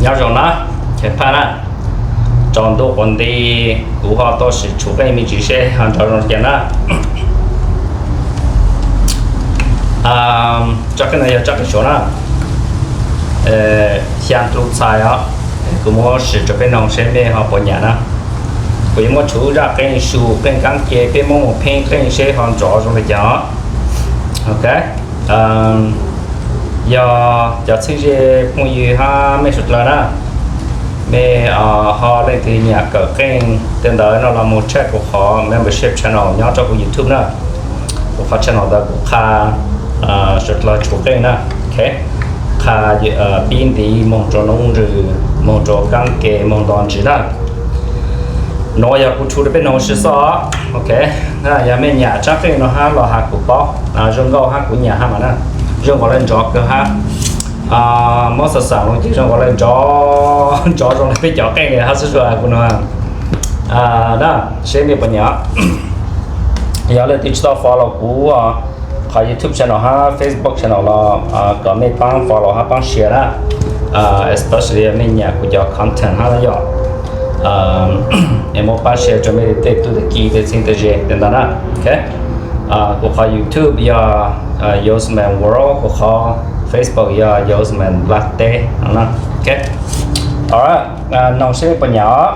Nyob zoo na, Chev Phaj na, tsaus ntuj quav nti, kuv ho tuaj sim tshum qeej me ntsis seb ho nrov zoo li cas na. Tsob qeej no yog tsob qeej Suav na, xya ntu txhais os, kuv muab sim rau peb noog seb mej ho puas nyam na. Kuv yuav muab tshum zaj qeej su qeej kaab ke peb muab mus pheej qeej seb ho nrov zoo li cas os. Ok, yog cov txheeb ze phooj ywg hab mej suav dlawg na, mej ho leej twg nyam kawm qeej tej ntawd no los mus check kuv qhov membership channel nyob rau kuv YouTube na. Kuv qhov channel ntawd kuv qha suav dlawg tshum qeej na. Qha pib ntiv moog rua noob ntsws, moog rua kaab ke, moog nto ntsis na. Nuav yog kuv tshum rau peb noog sib xoj. Ok, yog mej nyam tsob qeej no hab los has kuv paub. Zoo nkauj hab kuv nyam hab mas na, zoo nkaus le nrov kawg hab. Muab xav xaam lug ces zoo nkaus le nrov, nrov zoo le peb cov qeej le hab xwb, kuv nug na, seb mej puas nyam. Yog leej twg tsi tau follow kuv qhov YouTube channel hab Facebook channel los kom mej paab follow hab paab share na, especially mej nyam kuv cov content hab yog, es muab paab share rua mej tej tub tej ki tej txheeb tej ze tej ntawd na. Ok, kuv qhov YouTube yog Yosemite World, kuv qhov Facebook yog Yosemite Nplaj teb no na. Ok, alright, noog seb mej puas nyam os.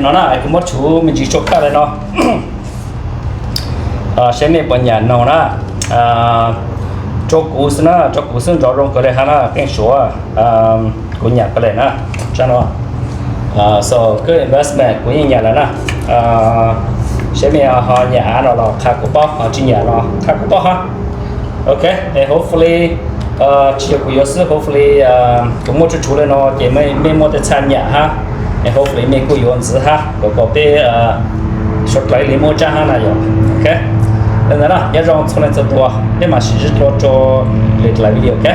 No na, kuv muab tshuv me ntsis tsua kaj li no, saib mej puas nyam noog na. Rua kuv xwb na, rua kuv xwb nrov zoo kawg le hab na, Keej Suav. Kuv nyam kawg le na, sab no. So good investment, kuv yeej nyam lawm na. Saib mej ho nyam av no los qha kuv paub, ho tsi nyam los qha kuv paub hab. Ok, hopefully tsi yog kuv yuav xwb, hopefully kuv muaj tsuj tshuv le no ces mej muaj tej txhaj nyam hab, hopefully mej kuj yuav ntxiv hab kom peb suav dlawg li muaj tsaab hab na yog. Ok, le ntawd na, nyob zoo txhua leej txhua tus, peb mam sib ntsib dlua rua lwm dlawg video, ok.